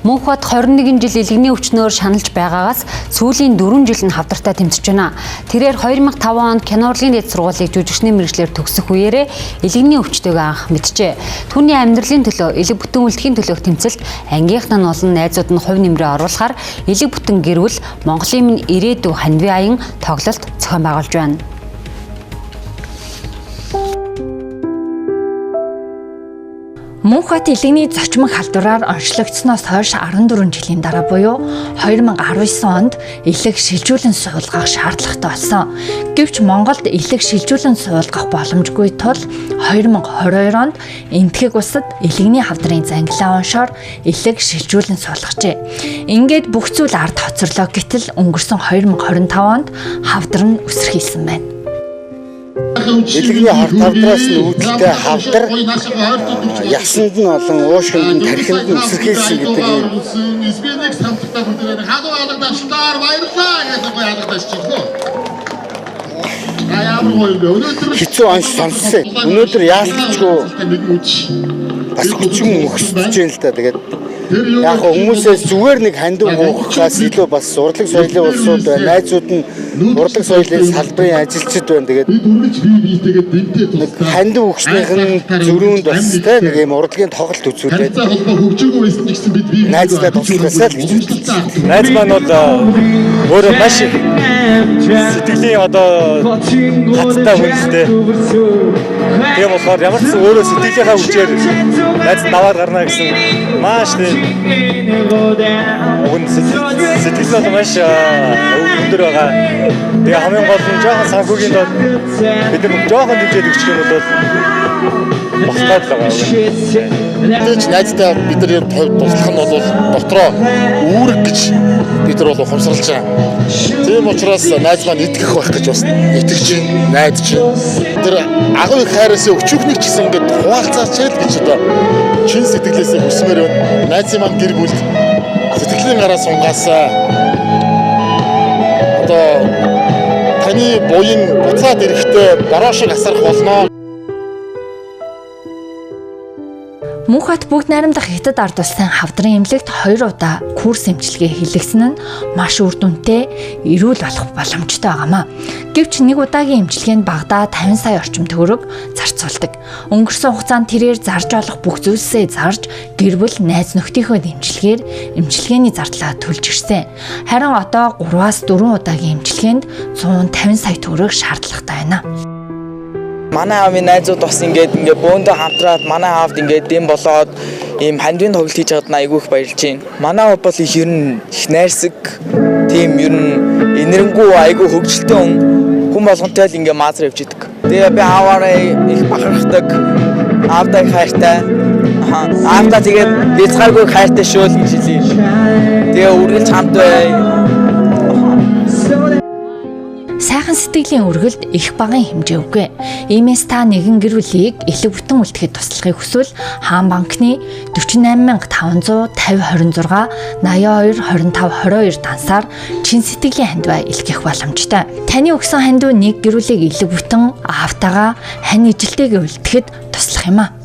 Мөнхбат 21 жил элэгний өвчнөөр шаналж байгаагаас сүүлийн 4 жил нь хавдартай тэмцэж байна. Тэрээр 2005 онд кино урлагийн дээд сургуулийг жүжигчний мэргэжлээр төгсөх үеэрээ элэгний өвчтөйг анх мэджээ. Түүний амьдралын төлөө, элэг бүтэн үлдэхийн төлөөх тэмцэлд ангийнх нь олон найзууд нь хувь нэмрээ оруулахаар элэг бүтэн гэр бүл Монголын минь ирээдүй хандив аян тоглолт зохион байгуулж байна. Мөнхбат элэгний зочмог халдвараар онцлогдсоноос хойш 14 жилийн дараа буюу 2019 онд элэг шилжүүлэн суулгах шаардлагатай болсон. Гэвч Монголд элэг шилжүүлэн суулгах боломжгүй тул 2022 онд Энэтхэг улсад элэгний хавдрын зангилаа оншоор элэг шилжүүлэн суулгажээ. Ингээд бүх зүйл ард хоцорлоо, гэтэл өнгөрсөн 2025 онд хавдар нь үсэрхийлсэн байна. Элэгний хорт хавдраас нь үүдэлтэй хавдар ясанд нь болон уушгинд нь тархинд нь үсэрхийлсэн гэдэг юм. Хэцүү онш сонссон. Өнөөдөр яалтчгүй бас хүчин мөхсөж байна л да. Тэгээд яг хүмүүсээс зүгээр нэг хандив хуухаас илүү бас урлаг соёлын улсууд байна. Найзууд нь урлаг соёлын салбарын ажилчид байна. Тэгээд нэг хандив өгснийх нь зөрүүнд бас те нэг юм урлагийн тоглолт үзүүлээд найздаа туслахсаа л гэж бодсон. Найз маань бол өөрөө маш их сэтгэлийн одоо хаттай хүн л дээ. Тийм болохоор ямар ч өөрөө сэтгэлийнхаа хүчээр найз нь даваад гарна гэсэн маш тийм уг нь сэтгэл нь бол маш өндөр байгаа. Тэгээ хамгийн гол нь жоохон санхүүгийн доод бид нар жоохон дэмжиж өгчих юм бол болох гээд л байгаа. Тэгж найзтай бид нар туслах нь бол дотроо үүрэг гэж бид нар бол ухамсарлаж байгаа. Тийм учраас найз маань итгэх байх гэж бас итгэж байна, найдаж байна. Тэр агуу их хайраас өчүүхнийг ч гэсэн ингээд хуваалцаач л гэж одоо чин сэтгэлээсээ хүсмээр байна. Найзын маань гэр бүлд сэтгэлийн гараа сунгаасаа одоо таны буян буцаад ирэхдээ бороо шиг асарх болно. Мөнхбат бүгд найрамдах Хятад ард улсын хавдрын эмнэлэгт 2 удаа курс эмчилгээ хийлгэсэн нь маш үр дүнтэй эрүүл болох боломжтой байгаамаа. Гэвч нэг удаагийн эмчилгээнд багадаа 50 сая орчим төгрөг зарцуулдаг. Өнгөрсөн хугацаанд тэрээр зарж олох бүх зүйлсээ зарж гэр бүл найз нөхдийнхөө дэмжлэгээр эмчилгээний зардлаа төлж ирсэн. Харин одоо 3-аас 4 удаагийн эмчилгээнд 150 сая төгрөг шаардлагатай байна. Манай аавын найзууд бас ингээд бөөндөө хамтраад манай аавд ингээд дэм болоод ийм хандивын тоглолт хийж байгаад айгүй их баярлж байна. Манай аав бол их ер нь их найрсаг, тийм ер нь энэрэнгүй айгүй хөгжилтэй хүн болгонтой л ингээд маазар явж идэг. Тэгээ би ааваараа их бахархдаг, аавдаа их хайртай. Аавдаа тэгээд хязгааргүй хайртай шүү л гэж хэлье. Тэгээ үргэлж хамт бай. Сайхан сэтгэлийн өргөлд их багын хэмжээ үгүй. Иймээс та нэгэн гэр бүлийг элэг бүтэн үлдэхэд туслахыг хүсвэл Хаан банкны 48550 26 82 25 22 дансаар чин сэтгэлийн хандиваа илгээх боломжтой. Таны өгсөн хандив нэг гэр бүлийг элэг бүтэн аавтайгаа хань ижилтэйгээ үлдэхэд туслах юм а.